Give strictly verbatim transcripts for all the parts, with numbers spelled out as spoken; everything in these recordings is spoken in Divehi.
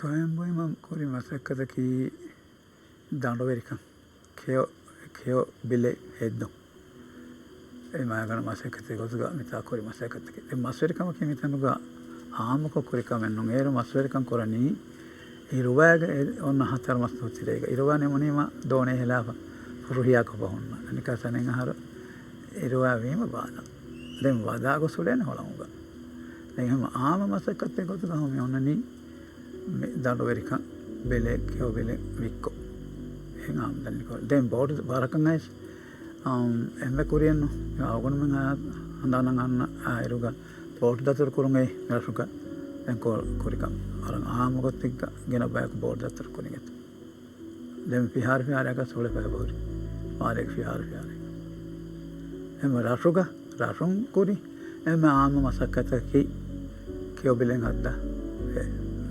ފައިންބުއިމަން ކުރި މަސައްކަތަކީ ދަނޑުވެރިކަން، ކެޔޮ، ކެޔޮ ބިލެއް ހެއްދުން. އެ މާގަނޑު މަސައްކަތެއް ގޮތުގަ މިތާ ކުރި މަސައްކަތަކީ. ދެން މަސްވެރިކަމަކީ މިތަނުގަ އާއްމުކޮށް ކުރި ކަމެއް ނޫން. އޭރު މަސްވެރިކަން ކުރަނީ އިރުވާގެ އެ އޮންނަ ހަތަރު މަސް ދުވަހު ތެރޭގަ. އިރުވާ ނިމުނީމަ ދޯނި ހިލާފަ ފުރުހިޔާކޮށް ބަހުންނަ. އަނެއްކާ ތަނެއް އަހަރު އިރުވާ ވީމަ ބާލަން. ދެން ވަދާ ގޮސް އުޅޭނެ ހޮޅަމުގަ. ދެން ހަމަ އާއްމު މަސައްކަތެއް ގޮތުގަ ހަމަ މި އޮންނަނީ މި ދަނޑުވެރިކަން ބެލެ ކެޔޮ ބިލެ ވިއްކޮ. އެހެން އާމްދަނީ ކޮށް. ދެން ބޯޓު ވަރަކަށް އައިސް، އަމް، އެންމެ ކުރިއެއްނު އަޅުގަނޑުމެން އާ ހަނދާނަށް އަންނަ އާއިރުގަ ބޯޓު ދަތުރު ކުރުން އެއީ ރަށުގަ ދެން ކޮ-، ކުރި ކަމެއް. ވަރަށް އާއްމު ގޮތެއްގަ ގިނަ ބަޔަކު ބޯޓު ދަތުރު ކުރިން އެތަ. ދެން ފިހާރަ ފިހާރައަކަށް ހުޅަ ފައިބަ ހުރި. މާލޭގެ ފިހާރަ ފިހާރައަކަށް. އެންމެ ރަށުގަ، ރަށުން ކުރި އެންމެ އާއްމު މަސައްކަތަކީ ކެޔޮ ބިލެއް ހައްދާ އެ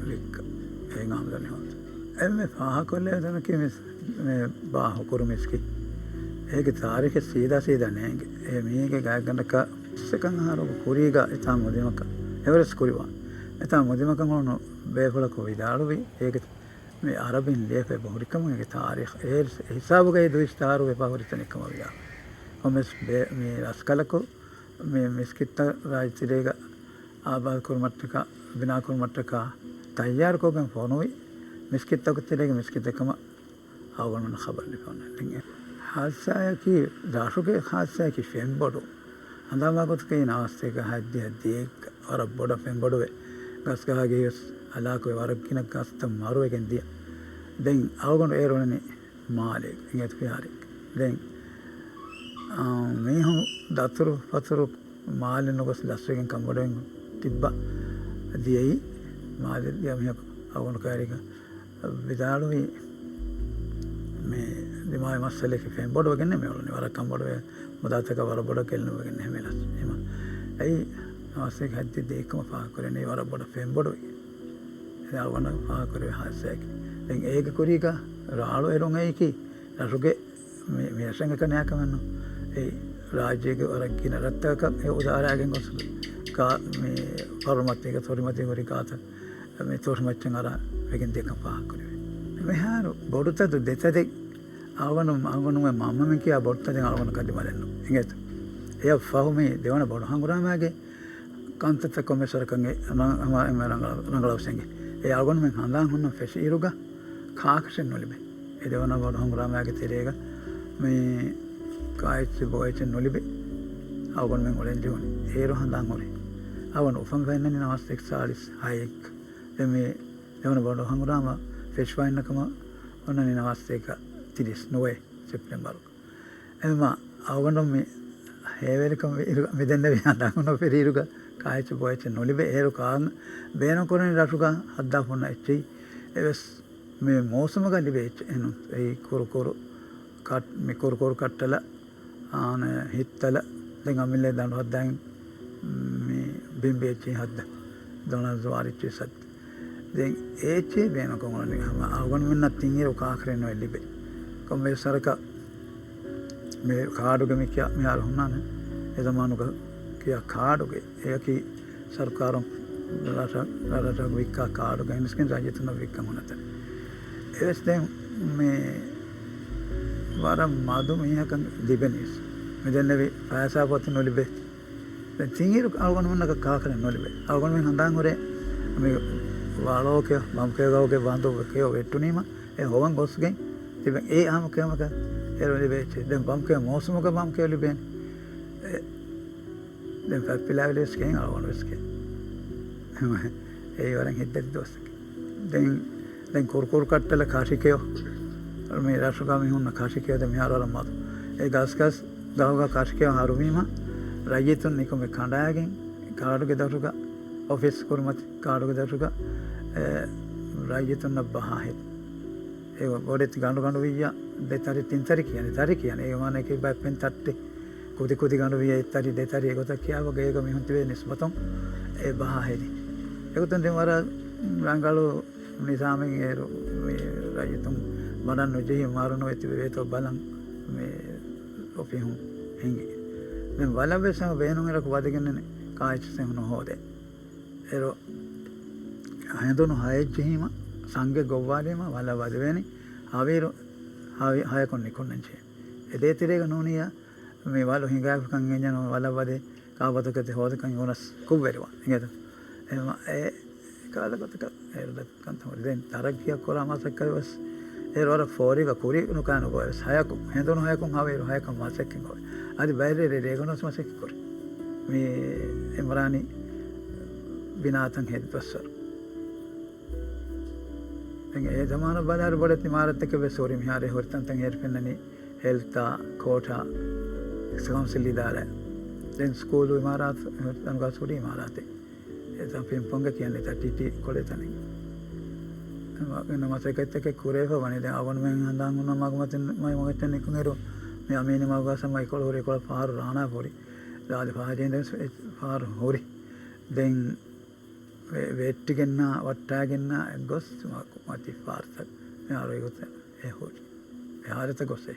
ވިއްކަ. އެހެން އާމްދަނީ ހޯދުން. އެންމެ ފާހަގަކޮށްލެވޭ ތަނަކީ މި، މި ބާ ހުކުރު މިސްކިތް. އޭގެ ތާރީޚެއް ސީދާ ސީދާ ނޭނގެ. އެ މީގެ ގާތްގަނޑަކަށް އެއްސެކަން އަހަރު ކުރީގަ އެތާ މުދިމަކަށް އެވަރެސް ކުރިވާން. އެތާ މުދިމަކަށް ހުންނު ބޭފުޅަކު ވިދާޅުވި، އޭގެ މި އަރަބިން ލިޔެފައި ބަހުރިކަމުގެ ތާރީޚް އެ ހިސާބުގައި ދުއިސްތާރުވެ ބަހުރި ތަނެއްކަމަށް ވިދާޅުވި. ކޮންމެސް ބޭ-، މި ރަސްކަލަކު މި މިސްކިތްތައް ރާއްޖެތެރޭގަ އާބާދުކުރުމަށްޓަކާ، ބިނާކުރުމަށްޓަކާ ތައްޔާރުކޮށްގެން ފޮނުވި މިސްކިތްތަކުގެ ތެރޭގެ މިސްކިތެއް ކަމަށް އަޅުގަނޑުމެންނަށް ޚަބަރު ލިބި އޮންނަނީ. ހާދިސާއަކީ، ރަށުގެ ހާދިސާއަކީ ފެންބޮޑު. ހަނދާންވާ ގޮތަކީ ނަވާސްތޭކަ ހައްދިހަ ދޭއްގަ ވަރަށް ބޮޑަށް ފެންބޮޑުވެ، ގަސްގަހާގެ ހިޔަސް ހަލާކުވެ، ވަރަށް ގިނަ ގަސްތައް މަރުވެގެން ދިޔަ. ދެން އަޅުގަނޑު އޭރު އުޅެނީ މާލޭގަ އިނގޭތަ ފިހާރައެއްގަ. ދެން، އާ، މީހުން ދަތުރު ފަތުރު މާލެ ނުގޮސް ލަސްވެގެން ކަނބޮޑުވެގެން ތިއްބާ ދިޔައީ މާލެ ދިޔަ މީހަކު އަޅުގަނޑު ކައިރީގަ ވިދާޅުވީ، މި ދިމާވި މައްސަލައަކީ ފެންބޮޑުވެގެން މި އުޅުނީ. ވަރަށް ކަނބޮޑުވެ، މުދާތަކަށް ވަރަށް ބޮޑަށް ގެއްލުމުވެގެން ހެމެލަސް. ހިމަ އެއީ ނަވާސްތޭކަ ހައްދިހަ ދޭއްކަމަށް ފާހަގަކުރެނީ ވަރަށް ބޮޑަށް ފެންބޮޑުވި. އެ އަޅުގަނޑަށް ފާހަގަކުރެވޭ ހާދިސާއެކޭ. ދެން އޭގެ ކުރީގަ ރާޅު އެރުން އެއީކީ ރަށުގެ މި، މި ރަށެއް އެކަނި އާކަމެއްނު. އެ ރާއްޖޭގެ ވަރަށް ގިނަ ރަށްތަކަކަށް އެ އުދާރާގެން ގޮސް ގާ-، މި ފަރުމަތީގަ ތޮރިމަތީ ހުރި ގާތައް މި ތޮށިމައްޗަށް އަރާ ވެގެން ދިޔަކަން ފާހަގަކުރެވޭ. މިހާރު ބޮޑުތަދު ދެތަދެއް އަޅުގަނޑު، އަޅުގަނޑުމެން މަންމަމެން ކިޔާ ބޮޑުތަދެއް އަޅުގަނޑު ކަދި މަލެއްނު އިނގޭތަ؟ އެއަށް ފަހު މި ދެވަނަ ބޮޑު ހަނގުރާމާގެ ކަންތައްތައް ކޮންމެސް ވަރަކަށް އެ ރަނގަޅަށް ރަނގަޅަށް އެނގޭ. އެ އަޅުގަނޑުމެން ހަނދާން ހުންނަ ފެށި އިރުގަ ކާކަށެއް ނުލިބޭ. އެ ދެވަނަ ބޮޑު ހަނގުރާމާގެ ތެރޭގަ މި ކާއެއްޗެއް ބޯއެއްޗެއް ނުލިބި އަޅުގަނޑުމެން އުޅެން ޖެހުނީ. އޭރު ހަނދާން ހުރި. އަޅުގަނޑު އުފަން ފެންނަނީ ނަވާސްތޭކަ ސާޅީސް ހައެއްގަ. ދެން މި ދެވަނަ ބޮޑު ހަނގުރާމަ ފެށިފައިންނަ ކަމަށް އޮންނަނީ ނަވާސްތޭކަ ތިރީސް ނުވައެއް ސެޕްޓެމްބަރު. އެހެންވީމަ އަޅުގަނޑު މި ހޭވެރިކަން ވި އިރު-، މި ދެންނެވި ހަނދާން ހުންނަ ފެށި އިރުގަ ކާއެއްޗެއް ބޯއެއްޗެއް ނުލިބޭ. އޭރު ކާ ބޭނުންކުރަނީ ރަށުގަ ހައްދާފަ ހުންނަ އެއްޗެއް. އެވެސް މި މޫސުމުގަ ލިބޭ އެއްޗެއް އެނުން. އެއީ ކުރު ކުރު ކަޓް-، މި ކުރު ކުރު ކައްޓަލަ، އާނ ހިއްތަލަ، ދެން އަމިއްލަ ދަނޑު ހައްދާގެން މި ބިނބި އެއްޗެއް ހައްދާ. ދޮނަސް ވާރިއްޗެއް ސައް. ދެން އެ އެއްޗެއް ބޭނުންކޮށް އުޅެނީ ހަމަ އަޅުގަނޑުމެންނަށް ތިން އިރު ކާކަށެއް ނުއެއް ލިބޭ. ކޮންމެ ސަރަކަށް މި ކާޑުގެ މި ކިޔާ މިހާރު ހުންނާނެ. އެ ޒަމާނުގަ ކިޔާ ކާޑުގެ އެއަކީ ސަރުކާރުން ރަށަށް، ރަށްރަށަށް ވިއްކާ ކާޑުގެ އިންސްކިން ރައްޔިތުންނަށް ވިއްކަން ހުންނަ ތަނެއް. އެވެސް ދެން މި ވަރަށް މަދު މީހަކަށް ލިބެނީސް. މި ދެންނެވި ފައިސާ ފޮތި ނުލިބޭ. ދެން ތިން އިރު އަޅުގަނޑުމެންނަކަށް ކާކަށެއް ނުލިބޭ. އަޅުގަނޑުމެން ހަނދާން ހުރޭ މި ވަޅޯކެޔޮ، ބަމްކެޔޮ ގަހުގެ ވަންދު ކެޔޮ ވެއްޓުނީމަ އެ ހޮވަން ގޮސްގެން ތިބެ އެ އާއްމު ކެޔޮމަކަށް އޭރު ލިބޭ އެއްޗެއް. ދެން ބަމްކެޔޮ މޫސުމުގަ ބަމްކެޔޮ ލިބޭނެ. އެ، ދެން ފަތްޕިލާވެލި ވެސް ކެއިން އަޅުގަނޑު ވެސް ކެއިން. އެއީ ވަރަށް ހިތްދަތި ދުވަސްތަކެއް. ދެން، ދެން ކުރުކުރު ކައްޓަލަ ކާށިކެޔޮ. މި ރަށުގަ މި ހުންނަ ކާށިކެޔޮ ދެން މިހާރު ވަރަށް މަދު. އެ ގަސްގަސް ގަހުގަ ކާށިކެޔޮ ހަރުވީމަ، ރައްޔިތުން ނިކުމެ ކަނޑާގެން ކާޑުގެ ދޮށުގަ، އޮފީސް ކުރިމަތި ކާޑުގެ ދޮށުގަ، އެ، ރައްޔިތުންނަށް ބަހާ ހެދި. އެ ބޮޑެތި ގަނޑު ގަނޑު ވިއްޔާ ދެ ތަރި ތިން ތަރި ކިޔަނީ. ތަރި ކިޔަނީ. އެ މާނައަކީ ބައެއް ފެން ތައްޓެއް. ކުދި ކުދި ގަނޑު ވިއްޔާ އެއް ތަރި ދެ ތަރި އެގޮތަށް ކިޔާފަ ގޭގަ މީހުން ތިބޭ ނިސްބަތުން އެ ބަހާ ހެދި. އެގޮތުން ދެން ވަރަށް ރަނގަޅު ނިޒާމެއް އޭރު މި ރައްޔިތުން ބަނޑަށް ނުޖެހި މަރު ނުވެ ތިބެ ވޭތޯ ބަލަން މި އޮފީހުން ހިނގި. ދެން ވަލަށް ވެސް ހަމަ ބޭނުން އިރަކު ވަދެގެންނެނެ ކާއެއްޗެއް ނުހޯދޭ. އޭރު ހެނދުނު ހައެއް ޖެހީމަ ސަނގެ ގޮއްވާލީމަ ވަލަށް ވަދެވޭނެ. ހަވީރު ހަވި-، ހަޔަކުން ނިކުންނަން ޖެހޭ. އެ ދޭތެރޭގަ ނޫނިއްޔާ މި ވަލު ހިނގާފަކަން އެންޏަނު ވަލަށް ވަދެ ކާބަތުކެތި ހޯދަކަން އިވުނަސް ކުށްވެރިވާ. އިނގޭތަ؟ އެހެމަ އެ ކާލަގޮތަކަށް އޭރު ދަތި ކަންތައް ހުރި. ދެން ތަރައްގީއަށް ކުރާ މަސައްކަތް ވެސް އޭރު ވަރަށް ފޯރިގަ ކުރި ނުކާނު ގޮވެސް ހަޔަކު، ހެނދުނު ހަޔަކުން ހަވީރު ހަޔަކަށް މަސައްކަތް ގޮވެ. އަދި ބައިރޭރެ ރޭގަނޑު ވެސް މަސައްކަތް ކުރި. މި އިމްރާނީ ބިނާތައް ހެދި ދޮއްސަރު. ދެން އެ ޒަމާނަށް ބަލާއިރު ބޮޑެތި އިމާރާތްތަކެއް ވެސް ހުރި. މިހާރު ހުރި ތަންތަން އޭރު ފެންނަނީ ހެލްތާ، ކޯޓާ، ކައުންސިލް އިދާރާ. ދެން ސްކޫލު އިމާރާތު ހުރި ތަނުގަސް ހުރި އިމާރާތެއް. އެތަން ފިންޕޮންގެ ކިޔަނީ ތަ ޓިޓީ ކޮޅޭ ތަނެއް. އެ މަ-، ގިނަ މަސައްކަތްތަކެއް ކުރެވިފަ ވަނީ. ދެން އަވަންމެން ހަނދާން ހުންނަ މަގުމަތިން މަގުމަތިން ނިކުންއިރު މި އަމީނި މަގުގަސް މައިކޮޅު ހުރި ކޮޅަށް ފަހަރު ރާނާ ހުރި. ދާދި ފަހަޖެން ދެން ފަހަރު ހުރި. ދެން ވެ-، ވެއްޓިގެންނާ ވައްޓާގެންނާ ގޮސް މަ-، މަތި ފާރްތައް މިހާރު އެގޮތަށް އެ ހުރި. އެ ހާލަތަށް ގޮސް އެ.